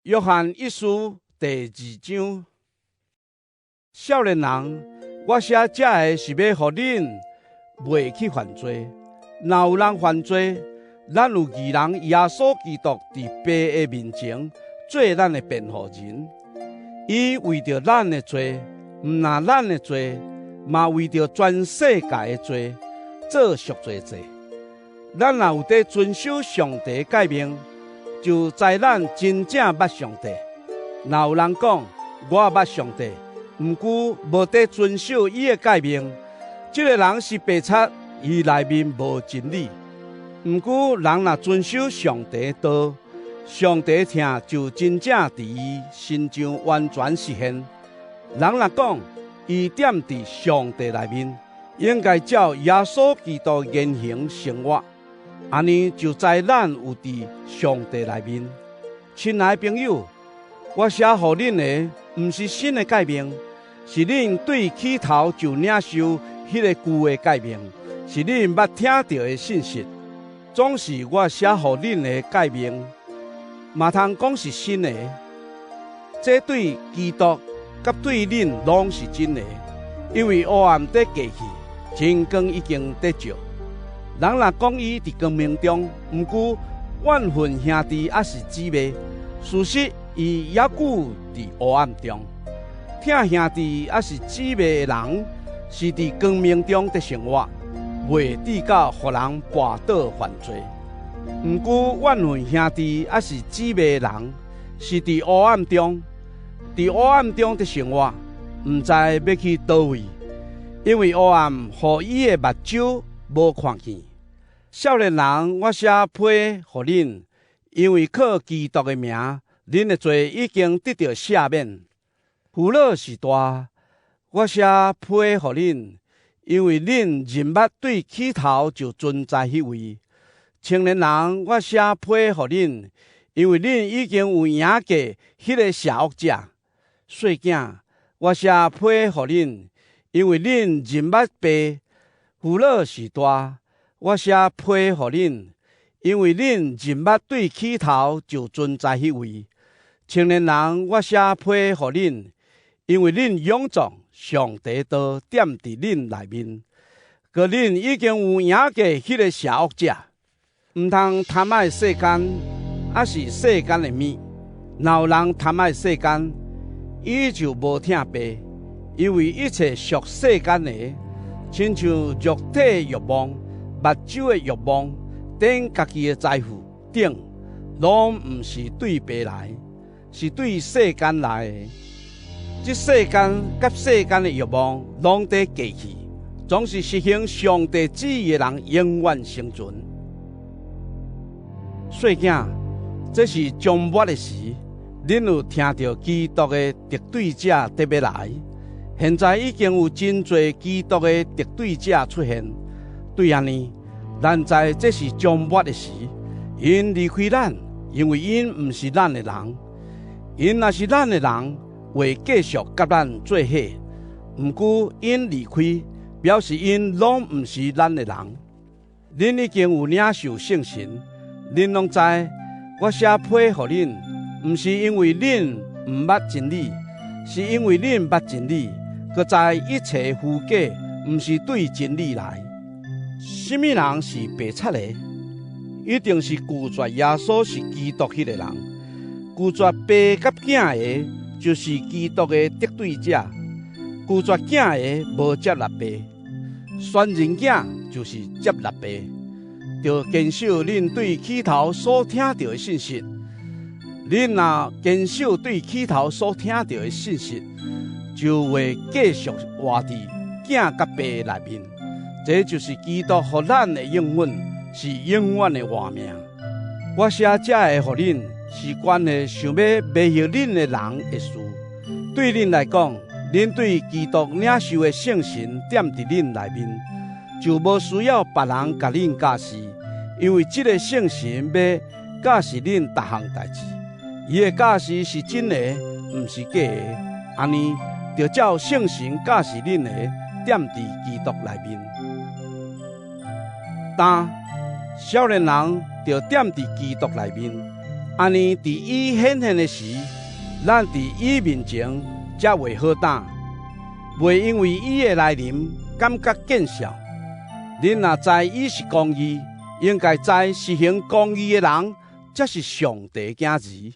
約翰一書第二章，少年人，我寫這个是欲予恁袂去犯罪。若有人犯罪，咱有義人耶穌基督佇父的面前做咱的辯護人。伊為著咱的罪，毋但咱的罪，嘛為著全世界的罪做贖罪祭。咱若有佇遵守上帝誡命，就知咱真正捌上帝。若有人講我捌上帝，毋過無佇遵守伊的誡命，這个人是白賊，伊內面無真理。毋過人若遵守上帝的道，上帝疼就真正佇伊身上完全實現。人若講伊踮佇上帝內面，應該照耶穌基督言行生活。按呢就知咱有佇上帝內面。親愛朋友，我寫予恁的，毋是新的誡命，是恁對起頭就領受彼个舊的誡命，是恁捌聽著的信息。總是我寫予恁的誡命，嘛通講是新的。這對基督佮對恁攏是真的，因為黑暗佇過去，真光已經佇照。人若講伊佇光明中，毋過怨恨兄弟抑是姊妹，事實伊猶閣佇黑暗中。疼兄弟抑是姊妹的人，是佇光明中佇生活，袂致到予人跋倒犯罪。毋過怨恨兄弟抑是姊妹的人，是佇黑暗中，佇黑暗中佇生活，毋知欲去佗位，因為黑暗予伊的目睭無看見。少年人，我寫批予恁，因為靠基督的名，恁的罪已經得著赦免。父老是大，我寫批予恁，因為恁認捌對起頭就存在彼位。青年人，我寫批予恁，因為恁已經有贏過彼个邪惡者。細囝，我寫批予恁，因為恁認捌父。父老是大，我寫批予恁，因為恁認捌對起頭就存在彼位。青年人，我寫批予恁，因為恁勇壯，上帝道踮佇恁內面，閣恁已經有贏過彼个邪惡者。毋通貪愛世間，抑是世間的物。若有人貪愛世間，伊就無疼父，因為一切屬世間的，親像肉體欲望、目睭的欲望、爭家己的財富等，攏毋是對父來，是對世間來的。這世間佮世間的欲望攏佇過去，總是實行上帝旨意的人永遠生存。細囝，這是終末的時，恁有聽著基督的敵對者佇欲來。現在已經有真濟基督的敵對者出現，對按呢，咱知這是終末的時。𪜶離開咱，因為𪜶毋是咱的人。𪜶若是咱的人，會繼續佮咱做伙。毋過𪜶離開，表示𪜶攏毋是咱的人。恁已經有領受聖神，恁攏知，我寫批予恁，毋是因為恁毋捌真理，是因為恁捌真理。閣知一切虛假，毋是對真理來。啥物人是白賊的？一定是拒絕耶穌是基督彼个人。拒絕爸佮囝的，就是基督的敵對者。拒絕囝的，無接納爸；宣認囝，就是接納爸。著堅守恁對起頭所聽著的信息。恁若堅守對起頭所聽著的信息，就會繼續活佇囝佮爸內面。這就是基督予咱的應允，是永遠的活命。我寫這个予恁，是關係想欲迷惑恁的人的事。對恁來講，恁對基督領受的聖神踮佇恁內面，就無需要別人共恁教示，因為這个聖神欲教示恁逐項代誌。伊的教示是真的，毋是假的。按呢，著照聖神教示恁的，踮佇基督內面。但少年人著踮佇基督內面，按呢佇伊顯現的時，咱佇伊面前才會好膽，袂因為伊的來臨感覺見笑。恁若知伊是公義，應該知實行公義的人，才是上帝囝兒。